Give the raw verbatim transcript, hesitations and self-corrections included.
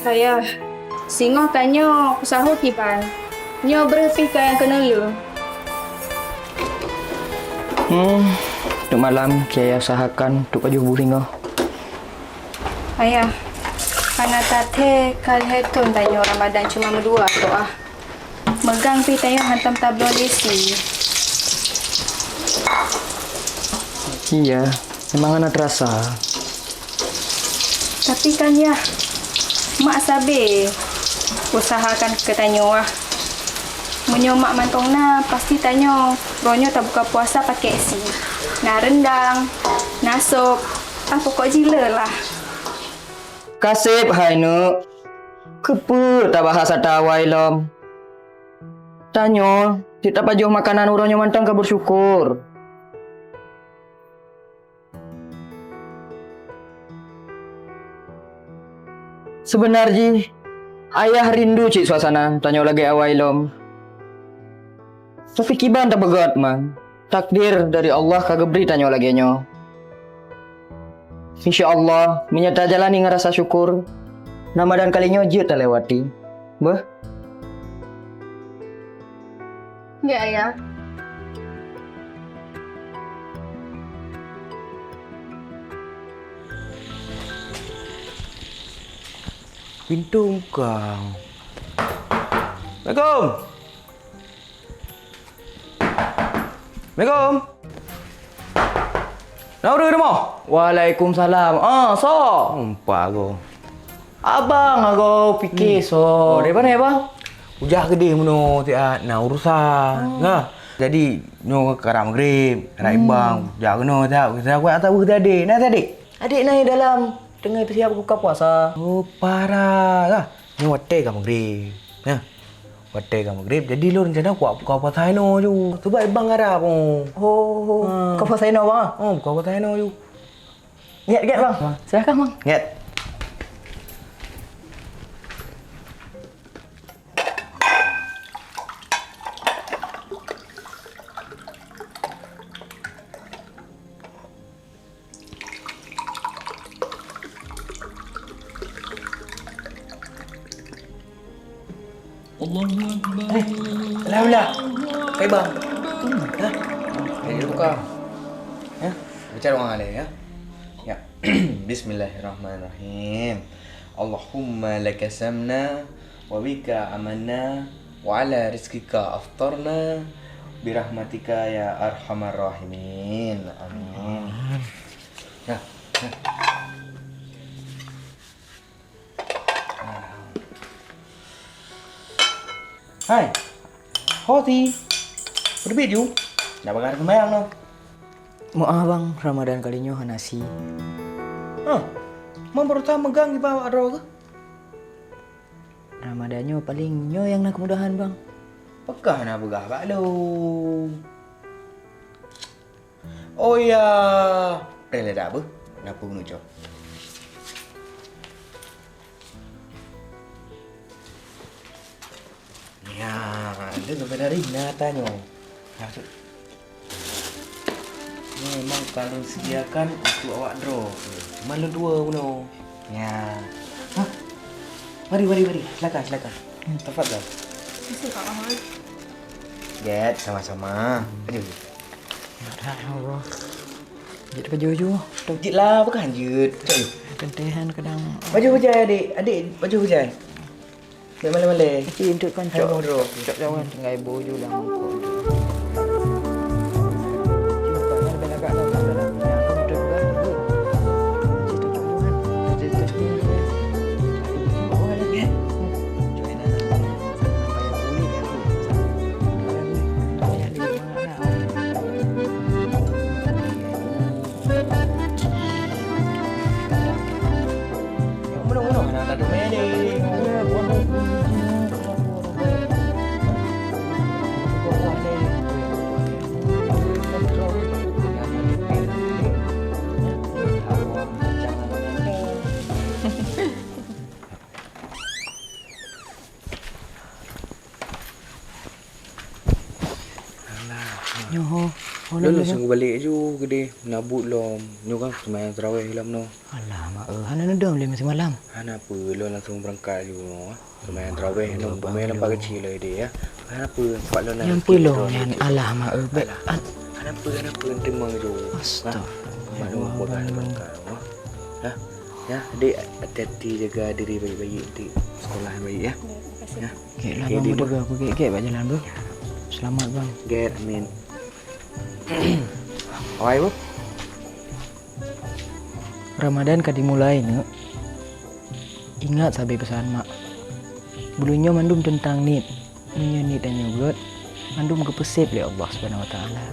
Ayah, singoh tanyoe usahô kiban. Nyoe breuh pih ka nyang keuneulheueh. Hmm, untuk malam Kiaya usahakan untuk pajoh bu singoh. Ayah, hana tathèe ka lhèe thôn tanyoe Ramadan cuma meudua tok ah. Meugang pih tanyoe hantom tabloe lé sie. Iya, memang hana terasa. Tapi kan, Yah, mak sabe usahakan keu tanyoe, ah. Meunyoe mak mantong na, pasti tanyoe uroe nyoe tabuka puasa pakèk sie. Na rendang, na sop, ah, pokok jih le lah. Kaseb hai neuk, keupeue tabahas atra awai lom? Tanyoe, cit tapajoh makanan uroe nyoe mantong ka beusyukur. Seubeuna jih, Ayah rindu cit suasana tanyoe lagèe awai lom. Tapi kiban tapeugöt man, takdir dari Allah ka geubri tanyoe lagèe nyoe. Insya Allah, meunyoe tajalani ngon rasa syukur, Ramadan kali nyoe jeuet talewati. Beuh? Ya, Ayah. Pintoe muka. Assalamualaikum. Assalamualaikum. Na ureueng rumoh? Waalaikumsalam. Ah, soe? Umpa go. Abang ago pike soe. Oh, dari mana, Bang? Ujak keudeh meunoe siat na urusan. Nah, jadi nyoe karab maghrib, karab ibang, ujak keunoe siat, siat kuat atau tadi. Na tadi? Adik na dalam teungoh siap buka puasa. Oh, parah lah. Nyoe watèe ka maghrib. Nah. Watèe ka maghrib, jadi lôn rencana kuat buka puasa inoe ju. Sebab ibang karab, oh. Oh, buka puasa inoe, Bang? Oh, buka puasa inoe ju. Ngiet, ngiet, Bang. Silakan, Bang. Ngiet. Allahu Akbar. Eh, alah, alah. Hai, Bang. Hah? Jadi buka. Hah? Baca doa alai, ya. Ya. Bismillahirrahmanirrahim. Allahumma laka samna wa bika amanna wa ala rizqika aftarna birahmatika ya arhamar rahimin. Amin. Nah, nah. Hai, ho ti. Beudebit ju. Nak bagah seumayang noh. Meu'ah bang, Ramadan kali nyoe hana si. Hah? Mang beurata meugang iba awak droe keuh? Ramadan nyoe paleng nyoe nyang na keumudahan bang. Peugah na peugah bak lôn. Oh ya, preh lé dak beuh, na peue meunujoh. Ya, lé sebenari na tanyoe. Maksud, memang ka lôn sediakan untuk awak droe. Cuma lôn dua bunoe. Ya. Hah? Mari, mari, mari. Silakan, silakan. Tafadhal. Terima kasih, Pak Mahmud. Get, sama-sama. Aduh. Ya Allah. Jeuet baju ju. Jeuet lah, bukan jeuet. Tentehan kadang. Baju hujan adik, adik baju hujan. Dak malai-malai. Tapi untuk kan cok, cok jawan tinggai baju dah mangkok. Lôn langsung balik ju keudeh, na buet lom. Nyoe kan seumayang tarawih lom nyoe. Alah, mak, eh, hana neudong lé masa malam. Hana peue, lôn langsung beurangkat ju nyoe. Seumayang tarawih nyoe, beumé lampak keuci lé deh, ya. Hana peue, pak lôn. Nyang peue lôn nyan, alah, mak, eh, bèk. Alah. Hana peue, hana peue, teurimong ju. Astagfirullah. Mak lôn peugah lôn ka, ya. Ya, dek, hati-hati jaga diri baik-baik, dek. Sekolah baik, ya. Ya, makasih. Ya. Gèt lah, Bang, udah, Bang. Aku gèt-gèt bak jalan, Bang. Selamat, Bang. Gèt, amin. Awai, Bu. Ramadan ka dimulai, Neuk. Ingat sabe peusan mak. Buleuen nyoe mandum teuntang niet. Meunyoe niet tanyoe gèt, mandum geupeusép lé Allah Subhanahu wa Taala.